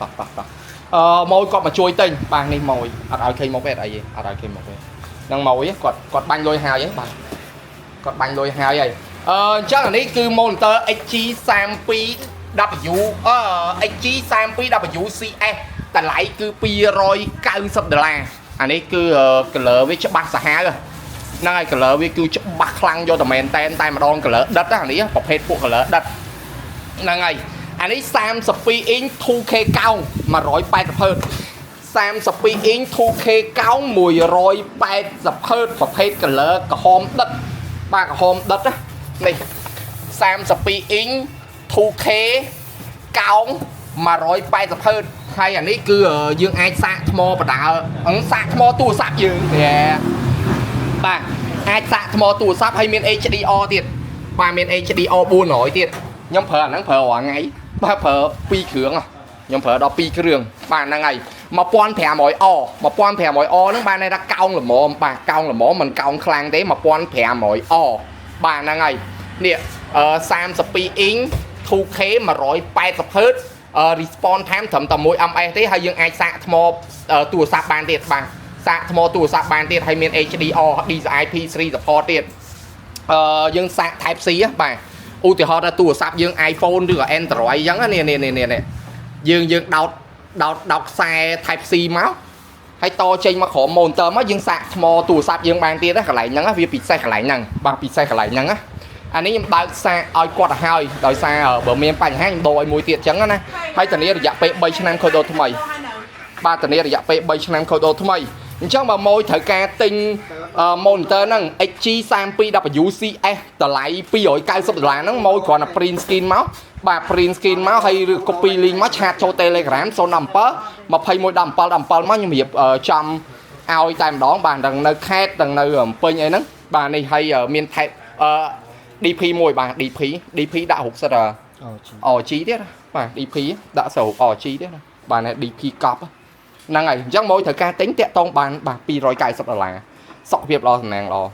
តោះតោះតោះអឺម៉ួយគាត់មកជួយទិញបាទនេះម៉ួយអត់ឲ្យឃើញមុខទេអត់អីទេអត់ឲ្យឃើញមុខទេហ្នឹងម៉ួយគាត់គាត់បាញ់លុយហើយហ៎បាទគាត់បាញ់លុយហើយហើយអញ្ចឹងអានេះគឺ monitor XG 32 W XG 32 WCS តម្លៃគឺ290ដុល្លារអានេះគឺ color វាច្បាស់សាហាវហ្នឹងហើយ color វាគឺច្បាស់ខ្លាំងយកតែមែនតែនតែម្ដង color ដិតណានេះប្រភេទពួក color ដិតហ្នឹងហើយអានេះ32 inch 2K កោង180 Hz 32 inch 2K កោង180 Hz ប្រភេទ color ក្រហមដិតបាទក្រហមដិតណានេះ32 inch 2K កោង180 Hz ហើយអានេះគឺយើងអាចសាកថ្មបដាអឹងសាកថ្មទូរស័ព្ទយើងយ៉ាបាទអាចសាកថ្មទូរស័ព្ទហើយមាន HDR ទៀតបាទមាន HDR 400ទៀតខ្ញុំប្រើអាហ្នឹងប្រើរាល់ថ្ងៃបាទប្រើ2គ្រឿងហ៎ខ្ញុំប្រើដល់2គ្រឿងបាទហ្នឹងហើយ 1500 អ1500 អហ្នឹងបានន័យថាកោងល្មមបាទកោងល្មមមិនកោងខ្លាំងទេ1500 អបាទហ្នឹងហើយនេះអឺ32 inch 2K 180 Hz response time ត្រឹមតែ1 ms ទេហើយយើងអាចសាកថ្មទូរស័ព្ទបានទៀតបាទសាកថ្មទូរស័ព្ទបានទៀតហើយមាន HDR DCI P3 support ទៀតយើងសាក Type C ហ៎បាទឧទាហរណ៍ថាទូរស័ព្ទយើង iPhone ឬក៏ Android អញ្ចឹងណានេះនេះនេះនេះយើងយើងដោតដោតដោតខ្សែ Type C មកហើយតចេញមកក្រោម monitor មកយើងសាកថ្មទូរស័ព្ទយើងបានទៀតណាកន្លែងហ្នឹងណាវាពិសេសកន្លែងហ្នឹងបាទពិសេសកន្លែងហ្នឹងណាអានេះខ្ញុំបើកសាកឲ្យគាត់ទៅហើយដោយសារបើមានបញ្ហាខ្ញុំដូរឲ្យមួយទៀតអញ្ចឹងណាហើយធានារយៈពេល3ឆ្នាំខូចដូរថ្មី បាទធានារយៈពេល3ឆ្នាំខូចដូរថ្មីអញ្ចឹងបើម៉ួយត្រូវការទិញ monitor ហ្នឹង XG 32 WCS តម្លៃ290ដុល្លារហ្នឹងម៉ួយគ្រាន់តែ print screen មកបាទ print screen មកហើយឬ copy link មក chat ចូល Telegram 017 21 17 17មកខ្ញុំរៀបចំឲ្យតែម្ដងបាទទាំងនៅខេត្តទាំងនៅភ្នំពេញអីហ្នឹងបាទនេះហើយមាន type DP មួយបាទ DP DP ដាក់60 RG ទៀតណាបាទ DP ដាក់សរុប RG ទៀតណាបាទនេះ DP កប់ហ្នឹងហើយអញ្ចឹងមកត្រូវការទិញតាក់តងបានបាទ290ដុល្លារសុខភាពល្អសំណាងល្អ។